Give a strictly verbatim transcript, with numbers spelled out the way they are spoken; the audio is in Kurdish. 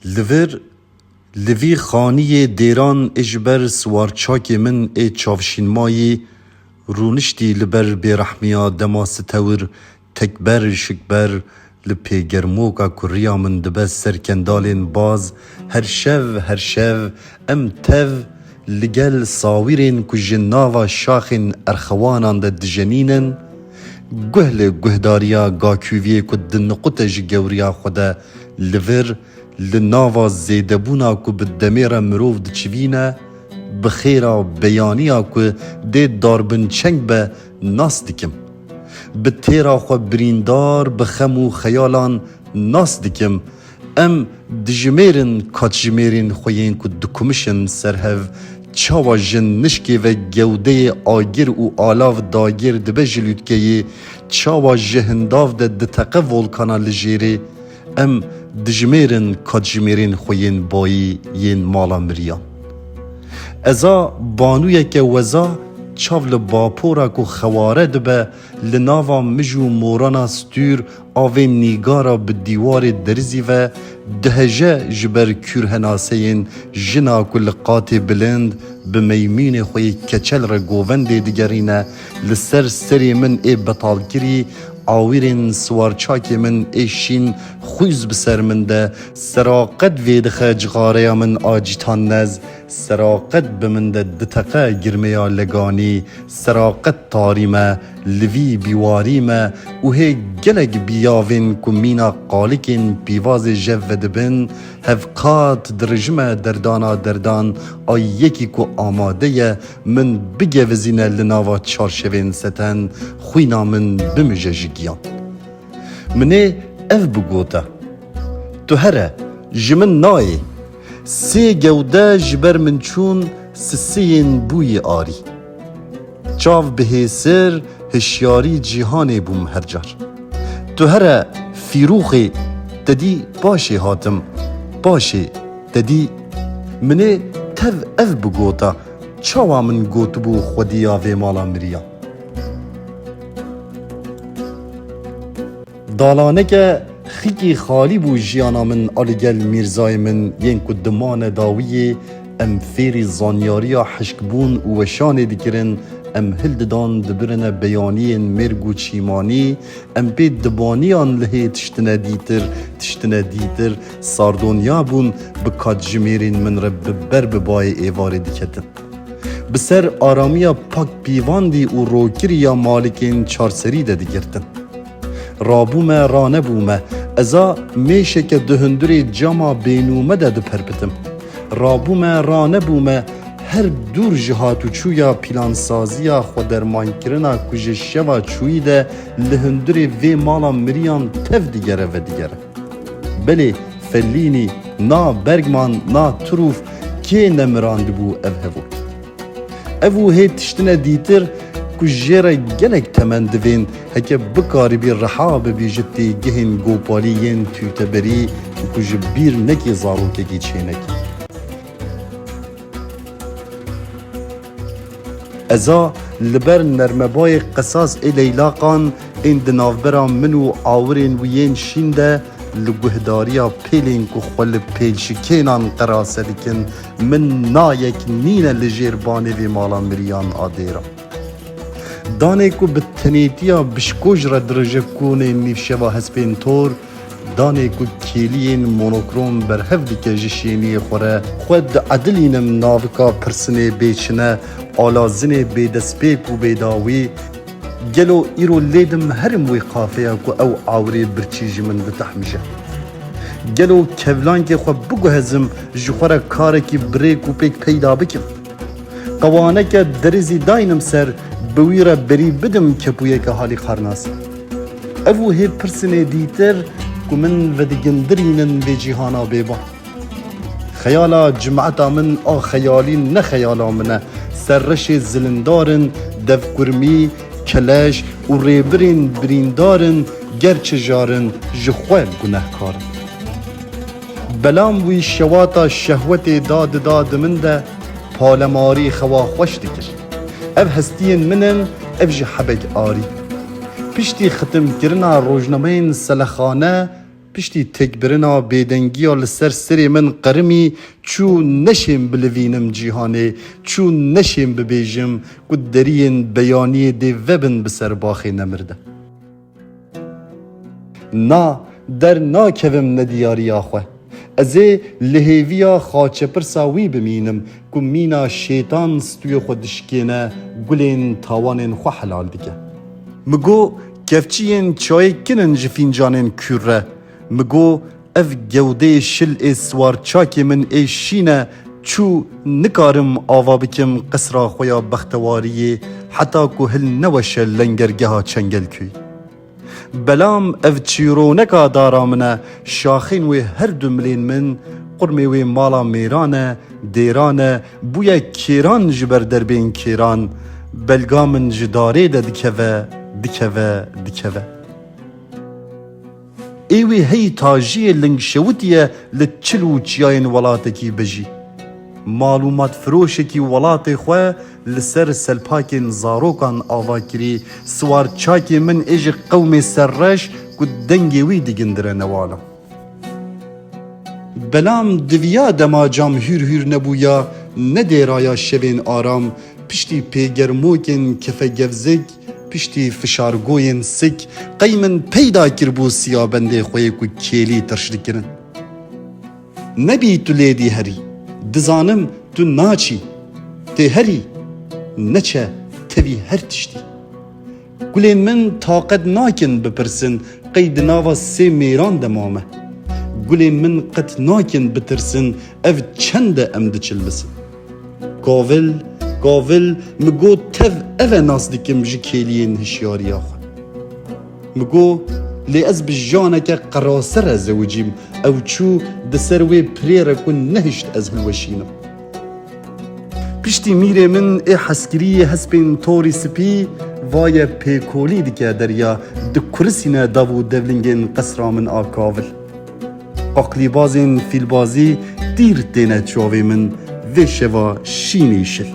Li vir, li vî xaniyê dêran ê ji ber siwarçakê min ê çavşînmayî rûniştî li ber bêrehmiya dema sitewir tekber şikber li pêgermoka ku riya min dibe ser kendalên baz, her şev, her şev em tev li gel sawîrên ku ji nava şaxên erxewanan de dijenînin, guh li guhdariya gakûviyê ku diniqute ji gewriya xwe de li vir, li nava zêdebûna ku bi demê re mirov diçivîne, bi xêra beyaniya ku dê darbinçeng be nas dikim. Bi têra xwe birîndar bi xem û xeyalan nas dikim. Em dijimêrin katjimêrên xwe yên ku dikumişin ser hev, çawa ji nişkê ve gewdeyê agir û alav dagir dibe ji lûtkeyê, çawa ji hindav de diteqe volkana li jêrê, em dijimêrin katjimêrên xwe yên bayî yên mala miriyan. Eza banûyeke weza çav li bapora ku xeware dibe, li nava mij û morana stûr avê nîgara bi dîwarê derizî ve diheje ji ber kûrhenaseyên jina ku li qatê bilind bi meymûnê xwe yê keçel re govendê digerîne, li ser serê min ê betalkirî, awirên siwarçakê min ê şîn xwîz bi ser min de, seraqet vêdixe cixareya min a cîtan nez, seraqet bi min de diteqe girmeya leganî, seraqet tarî me, li vî bîwarî me û hê gelek biyavên ku mîna qalikên pîvazê jev vedibin, hevqat dirijime derdana derdan a yekî ku amade ye min bigevizîne li nava çarşevên seten, xwîna min bimije ji giyan. Min ê ev bigota. Tu here, ji min nayê. Sê gewde ji ber min çûn sisiyên bûyî arî. Çav bi hêsir hişyarî cîhanê bûm her car. Tu here fîrûxê, te dî paşê hatim, paşê te dî. Min ê tev ev bigota, çawa min gotibû xwediya vê mala miriyan? Dalaneke xikî xalî bû jiyana min a li gel mîrzayê min yên ku dimane dawiyê em fêrî zanyariya hişkbûn û weşanê dikirin, em hildidan dibirine beyaniyên mêrg û çîmanî, em pê dibaniyan lihê tiştine dîtir, tiştine dîtir, sardonya bûn bi katjimêrên min re bi ber bi bayê êvarê diketin. Bi ser aramiya pak pîvandî û rokirî ya malikên çarserî de digirtin. Rabûme, ranebûme, eza mêşeke di hundirê cama bênûme de diperpitim. Rabûme, ranebûme, her dûr ji hatûçûya pîlansaziya xwedermankirina ku ji şeva çûyî de li hundirê vê mala miriyan tev digere vedigere. Belê, Fellînî, na Bergman, na Trûf, kê nemirandibû ev hevok? Ev û hê tiştine dîtir ku jê re gelek temen divên, heke bikaribî reha bibî ji têgihên gopalî yên tûteberî û ku ji bîr nekî zarokekî çênekî. Eza li ber nermebayê qesas ê leylaqan ên di navbera min û awirên wî yên şîn de li guhdariya pêlên ku xwe li pêlşikênan qerase dikin, min nayek nîne li jêr banê vê mala miriyan a dêra. Danê ku bi tenêtiya bişkoj re dirije konê nîvşeva hespên tor, danê ku kêliyên monokrom berhev dike ji şêniyê xwe re, xwe diedilînim navika pirsinê bêçine, alazinê bêdestpêk û bêdawî, gelo îro lêdim herim wê qafeya ku ew awirê birçî ji min ditehmije? Gelo kevlankê xwe biguhezim, ji xwe re karekî birêk û pêk peyda bikim? Qewaneke derizî daynim ser, bi wî re berî bidim kepûyeke halîqarnas? Ev û hê pirsên ê dîtir ku min vedigindirînin vê cîhana bêban. Xeyala cimeta min a xeyalî ne xeyala min e. Serreşê zilindar in, devkurmî, keleş û rêbirên birîndar in, ger çi jar in, ji xwe gunehkar in. Belam wî şewata şehwetê da dida di min de, palemarî xewa xweş dikir. Ev hestiyên min in, ev ji hebek arî. Piştî xitimkirina rojnameyên selexane, Piştî têkbirina bêdengiya li ser serê min qerimî, çû neşêm bilivînim cîhanê, çû neşêm bibêjim ku deriyên beyaniyê dê vebin bi ser baxê nemir de. Na, dernakevim nediyariya xwe. Ez ê li hêviya xaçepirsa wî bimînim ku mîna şêtan stûyê xwe dişkêne, gulên tawanên xwe helal dike. Min got, kevçiyên çayê kin in ji fîncanên kûr re. Min got, ev gewdeyê şil ê siwarçakê min ê şîn e, çû nikarim ava bikim qesra xwe ya bextewariyê, heta ku hil neweşe lengergeha Çengelkûyî. Belam ev çîroneka dara min e, şaxên wê her du milên min, qurmê wê mala mêran e, dêran e, bûye kêran ji ber derbên kêran, belga min ji darê de dikeve, dikeve, dikeve. Ê wî hey tajiyê ling şewitiye li çil û çiyayên welatekî bijî. Malûmatfiroşekî welatê xwe li ser selpakên zarokan ava kirî, siwarçakê min ê ji qewmê serreş ku dengê wî digindire newalan. Belam diviya dema cam hûr hûr nebûya, nedêraya şevên aram, piştî pêgermokên kefegevzik, piştî fişargoyên sik, qey min peyda kiribû siyabendê xwe yê ku kêlî tirş dikirin. Nebî tu lê dî herî, dizanim tu naçî. Tê herî, neçe, tevî her tiştî. Gulên min taqet nakin bipirsin, qey di nava sê mêran de mame. Gulên min qet nakin bitirsin, ev çend e em diçilmisin. Kavil, kavil, min got tev ev e nas dikim ji kêliyên hişyariya xwe. Min got, lê ez bi janeke qerase re zewicîm, ew çû di ser wê pirê re ku nehişt ez hilweşînim. Piştî mîrê min ê hezkiriyê hespên torî spî, vaye pêkolî dike derya, dikurisîne dav û devlingên qesra min a kavil. Aqlîbazên fîlbazî tîr têne çavê min, vê şeva şînî şil.